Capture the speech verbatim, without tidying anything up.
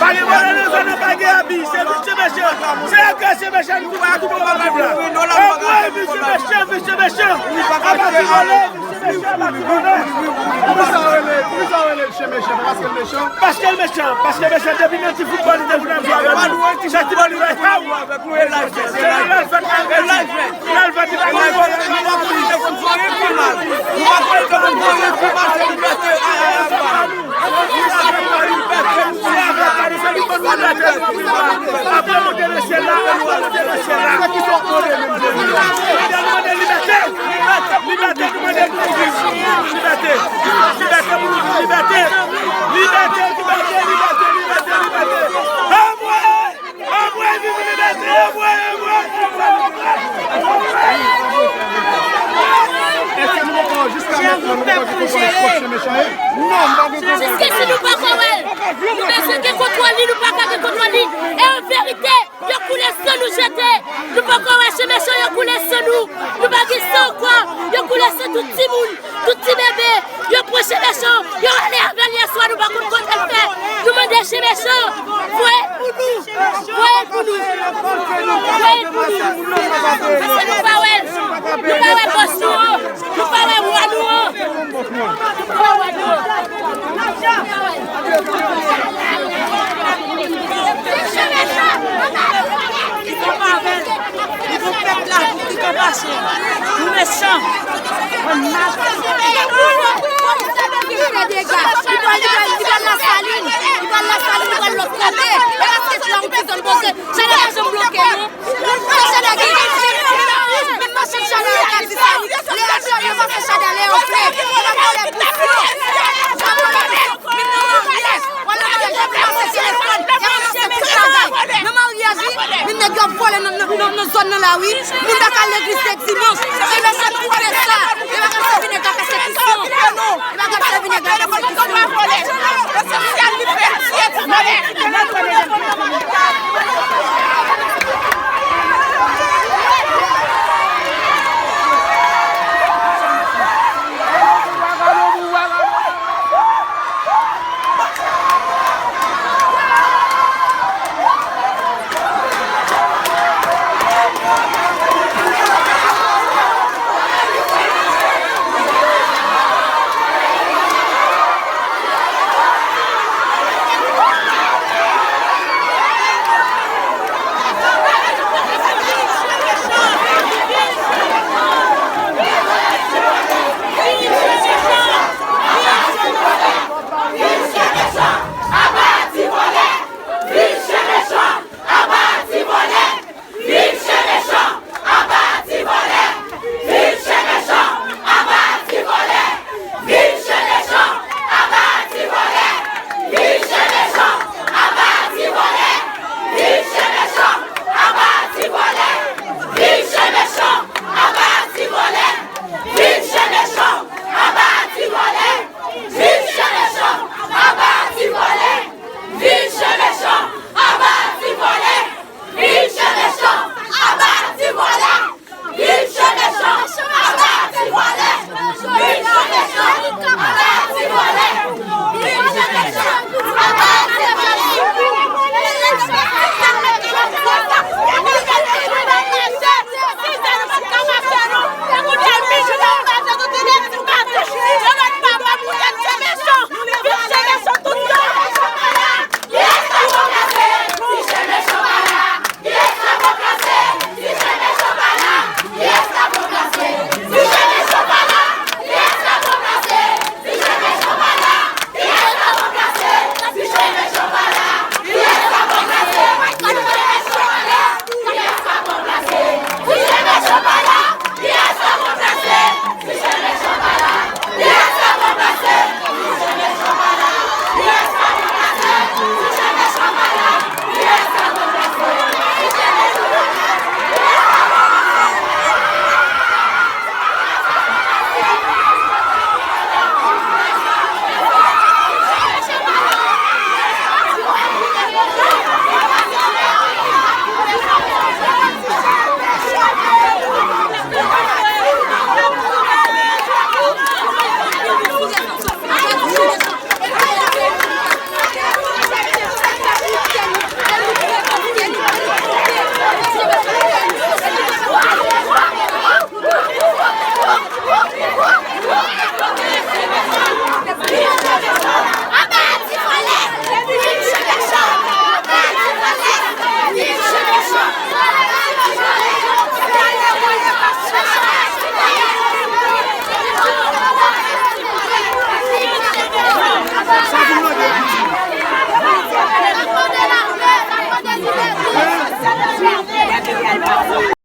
Pa gen vòlè nan zòn nan, pa gen abi. Se visye mesye. Se agrese mesye nou tout, tout, tout, tout la. Anmwey, visye mesye, visye mesye. Abati vòlè, visye mesye, abati vòlè. Poukisa w rele, poukisa w rele l chen mechan? Paske l mechan? Paske l mechan, paske mechan depi nan ti foutbòl li te vin ap jwe avè nou. Se ti foutbòl li te fè. Libète! Libète! Libète! Anmwey! Anmwey, viv libète! Anmwey, anmwey, anmwey! Jiske si nou poko wè l, nou bezwen gen kontwòl li, nou pa ka gen kontwòl li. E an verite, yo koule san nou jete. Nou poko wè Chen Mechan, yo koule san nou. Nou pa gen san ankò. Yo koule san tout timoun, tout ti bebe. Yo pran Chen Mechan, yo ale avè l yèswa, nou pa konn kote l fè. Nou mande Chen Mechan, voye l pou nou. Voye l pou nou. Voye l pou nou. Paske nou pa wè l. Nou pa wè bòs nou an. Nou pa wè wa nou an. Nou pa wè wa nou an. Li pou pèp la pou ki konpasyon. Nou mechan. Li fè dega. Li pral, li pral, li pral Lasalin. Li pral Lasalin, li pral lòt kote. E paske la ou ki zòn poze. Chada pa janm bloke, non. Chada gen, menm machann chada yo ka di sa. Lè yo, yo pa fè chada lè yo vle. Yo pa vòlè pou fè. Yo pa vòlè pou fè. Wè nan maryaj, yo ap ranmase telefòn, y ap ranmase tout bagay. Nan maryaj, wi, men nèg yo ap vòlè nan, nan, nan, nan zòn nan la, wi. Moun pa ka al legliz se dimanch. Chen Mechan tou fè sa. Yo pa ka sèvi nèg la pèsekisyon. Yo pa ka sèvi nèg la pèsekisyon.